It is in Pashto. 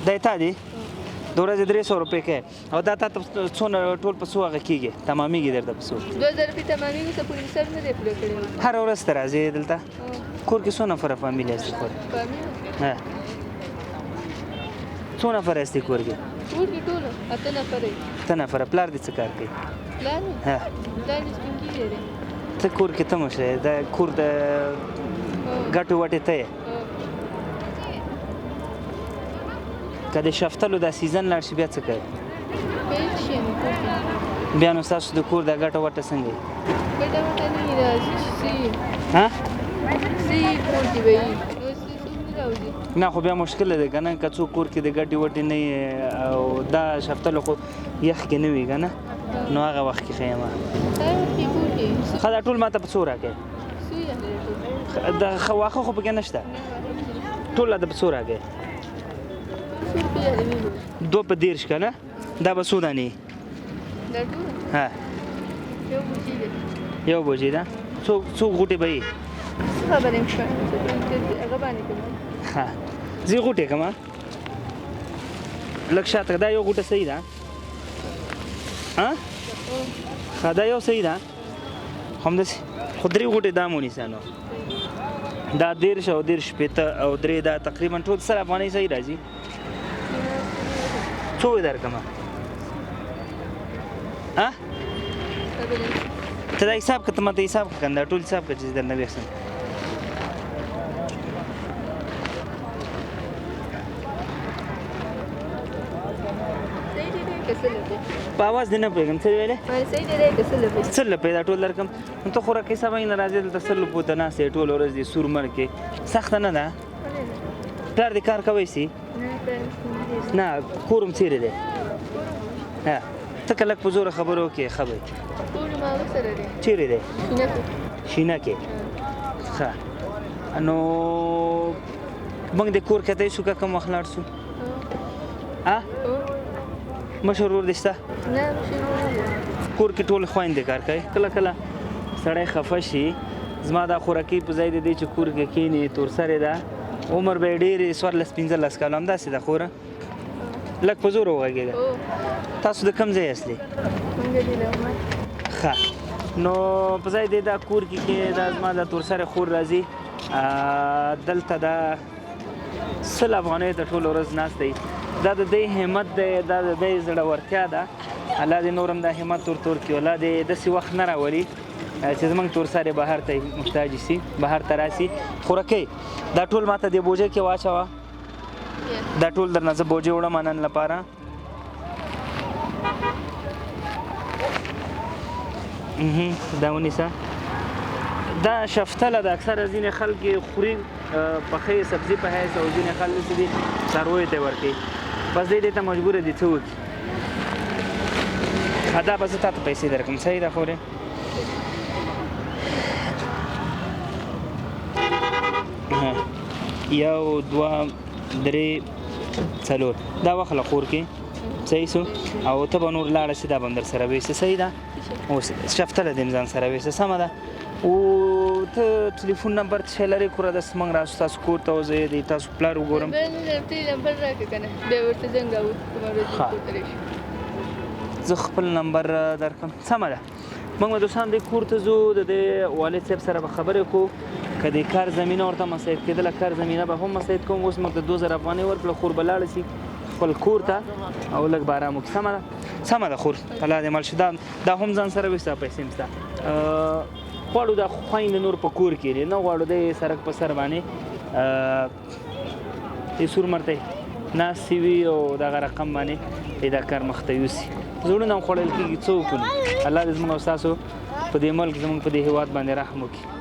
دا تا دي د ورځې 300 روپۍ کې او دا تا ته څونه ټول په څو هغه کېږي، تمامېږي درته په څو؟ 2000 روپۍ تمامېږي، څه پورې مې سر نه دی پوره کړی. هره ورځ ته راځې دلته؟ کور کې څو نفره فامیل یاستې کور؟ فامیل؟ ها، څو نفره یاستې کور کې؟ کور کې ټول 8 نفره یو. 8 نفره. پلار دې څه کار کوي؟ پلار مې؟ ها. پلار مې سپین ږیری دی. ته کور کې ته مشره یې، دا کور د ګټې وټې ته یې. که د شفتلو دا season لاړ شي بیا څه کوې؟ بیا هېڅ شی نه کور کې. بیا نو ستاسو د کور دا ګټه وټه څنګه وي؟ ګټه وټه نه وي، راځي چې څه وي. ها؟ څه وي کور کې به وي، نو څه څوک نه راوځي. نه خو بیا مشکل دی که نه، که څوک کور کې د ګټې وټې نه وي او دا شفتلو خو یخ کې نه وي که نه، نو هغه وخت کې ښه یم. هغه وخت کې کور کې. ښه دا ټول ماته په څو راکوې؟ څو یې اخلې ټول؟ د واښه خو پکې نشته. ټول راته په څو راکوې؟ 2 په 30 که نه؟ دا به څو دانې؟ دا ټول؟ ها. یو بوجۍ ده. یو بوجۍ ده. څو غوټې به یې؟ څه خبر یم چې هغه باندې کوم. ښه زه یې غوټې کوم. لږ شاته دا یو غوټه صحیح ده. ها؟ ښه دا یو صحیح ده. همداسې خو 3 غوټې دا مو ونیسه. نو دا 30 او 30 شپېته او 3 دا تقریبا ټول 100 افغانۍ صحیح راځي. څو یې درکړم؟ ها؟ ته دا حساب کړه، ته ماته حساب کړه که نه، دا ټول حساب کړه چې زه درنه ویښ شم. په اواز دې نه پوهېږم، څه دې ویلې؟ 100 روپۍ دا ټول درکړم. نو ته خو راکې سبا نه راځې دلته 100 روپو ته ناست یې ټوله ورځ دې سور مر کې، سخته نه ده؟ پلار دې کار کوی سي؟ نه، کور هم چېرې دی؟ ها، ته که لږ په زوره خبرې وکړې ښه به وي. چېرې دی؟ شینه کې. ښه نو موږ د کور کتی شو که کوم وخت لاړ شو؟ ها؟ مشر ورور دې شته؟ نه، مشر ورور نه لرم. کور کې ټول خویندې کار کوي. کله کله سړی خفه شي. زما دا خوراکي په ځای د دې چې کور کې کښېني، تور سرې ده، عمر به یې ډېر وي، 14 15 کاله همداسې ده. خوره لږ په زوره وغږېږه. تاسو د کوم ځای یاستئ؟ موږ د لغمان. ښه نو په ځای دې دا کور کې کې دا زما د تور سرې خور راځي، دلته دا 100 افغانیو ته ټوله ورځ ناست دی. دا د دې همت دی، دا د دې زړورتیا ده. الله دې نور هم دا همت ورته ورکړي، الله دې داسې وخت نه راولي چې زموږ تور سرې بهر ته محتاج شي، بهر ته راسي. خورکۍ دا ټول ماته دې بوجۍ کې واچوه، دا ټول درنه زه بوجۍ وړم نن لپاره. دا ونیسه. دا شفتله ده، اکثره ځینې خلک یې خوري پخې سبزي په حیث، او ځینې خلک داسې دي څارویو ته یې ورکوي. بس دی دې ته مجبوره دي څه وکړي. ښه دا به زه تا ته پیسې درکړم، صحیح ده خورې؟ 1 2 3 4 دا واخله خور کې، صحیح سو؟ او ته به نور لاړه شې، دا به هم در سره ویسې، صحیح ده؟ اوس شفتله دې هم ځان سره ویسه، سمه ده؟ او ته ټلیفون نمبر څه شی لرې؟ کره داسې موږ راسو تاسو کور ته وځئ، د تاسو پلار وګورم. بل نه لرم، ته یې نمبر راکړه که نه، بیا ورته زنګ راوکړم، کومه ورځ ښه. کور ته راشي. زه خپل نمبر درکړم، سمه ده؟ موږ به دوستان دې کور ته ځو، د دې والد صاحب سره به خبرې وکړو، که د کار زمینه ورته مساعد کېدله کار زمینه به هم مساعد کوم. اوس موږ ته 2000 افغانۍ ورکړه، خور به لاړه شي خپل کور ته او لږ به ارام وکړي. سمه ده؟ سمه ده خور، الله دې مل شي. دا هم ځان سره ویسته، پیسې هم ستا. غواړو دا خویندې نور په کور کې دي، نه غواړو د سړک په سر باندې دې سور مرته ناستې وي او دغه رقم باندې دې دا کار مخته یوسي. زړونه هم خوړل کېږي، څه وکړو. الله دې زموږ او ستاسو په دې ملک، زموږ په دې هېواد باندې رحم وکړي.